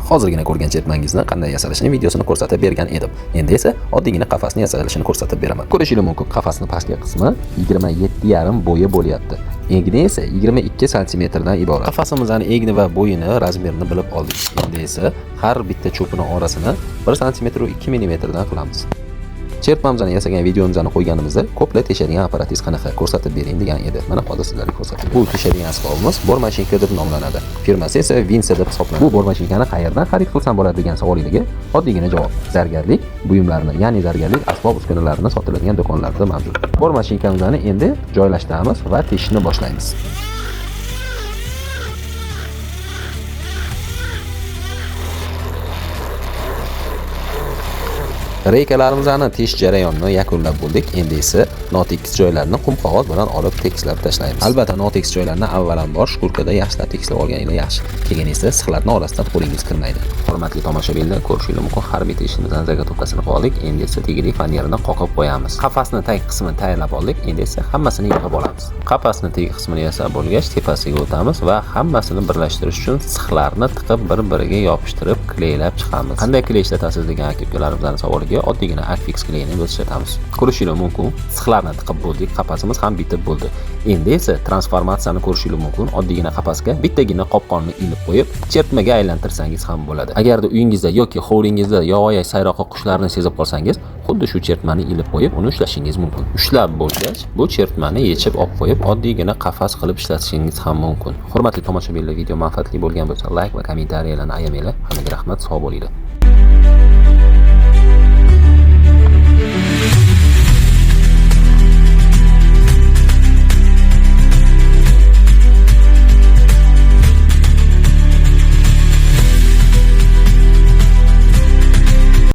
Hozirgina ko'rgan chertmangizni qanday yasalishini videosini ko'rsatib bergan edim. Endi esa oddiygina qafasni yasalishini ko'rsatib beraman. Ko'rishingiz mumkin, qafasni pastki qismi 27,5 bo'yi bo'lyapti. Egni esa 22 santimetrdan iborat. Qafasimizni egni va bo'yini razmerini bilib oldik. Endi esa har bitta cho'pini orasini 1 santimetr 2 millimetrdan qilamiz. Chertmamizni yasagan videomizni qo'yganimizda ko'plar teshadigan apparatingiz qanaqa ko'rsatib bering degan edi. Mana hozir sizlarga ko'rsatdim. Bu teshadigan asbobimiz bor mashinka deb nomlanadi. Firmasi esa Vinsa deb hisoblanadi. Bu bor mashinkani qayerdan xarid qilsam bo'ladi degan savolingizga oddiygina javob. Zargarlik buyumlarini, ya'ni zargarlik asbob uskunalarini sotiladigan do'konlarda mavjud. Bor mashinkamizni endi joylashtiramiz va teshishni boshlaymiz. Reykalarimizni tesh jarayonini yakunlab bo'ldik. Endi esa notekis joylarni qum qog'oz bilan olib tekislab tashlaymiz. Albatta notekis joylarni avvalambor shkurkada yaxshilab tekislab olganinglar yaxshi. Keyin esa sixlarni orasidan qo'lingiz kirmaydi. Hurmatli tomoshabinlar, ko'rishingiz mumkin, har bitta ishimizni zagotovkasini qilib oldik. Endi esa tegili fanerini qoqib qo'yamiz. Qafasni tag qismini tayyorlab oldik. Endi esa hammasini yig'ib olamiz. Qafasni tag qismini yasab bo'lgach, tepasiga o'tamiz va hammasini birlashtirish uchun sixlarni tiqib bir-biriga yopishtirib kleylab chiqamiz. Qanday kley ishlatasiz degan aka-ukalarimizning savoliga oddiygina Akfix kleyini biz ishlatamiz. Ko'rishingiz mumkin, sixlarni tiqib bo'ldik, qafasimiz ham bitib bo'ldi. Endi esa transformatsiyani ko'rishingiz mumkin. Oddiygina qafasga bittagina qopqonni ilib qo'yib, chertmaga aylantirsangiz ham bo'ladi. Agarda uyingizda yoki hovlingizda yovvoyi sayroqi qushlarni sezib qolsangiz, xuddi shu chertmani ilib qo'yib, uni ushlashingiz mumkin. Ushlab bo'lgach, bu chertmani yechib olib qo'yib, oddiygina qafas qilib ishlatishingiz ham mumkin. Hurmatli tomoshabinlar, video manfaatli bo'lgan bo'lsa, like va kommentariyalarni ayamanglar. Hammaga rahmat, sog' bo'linglar.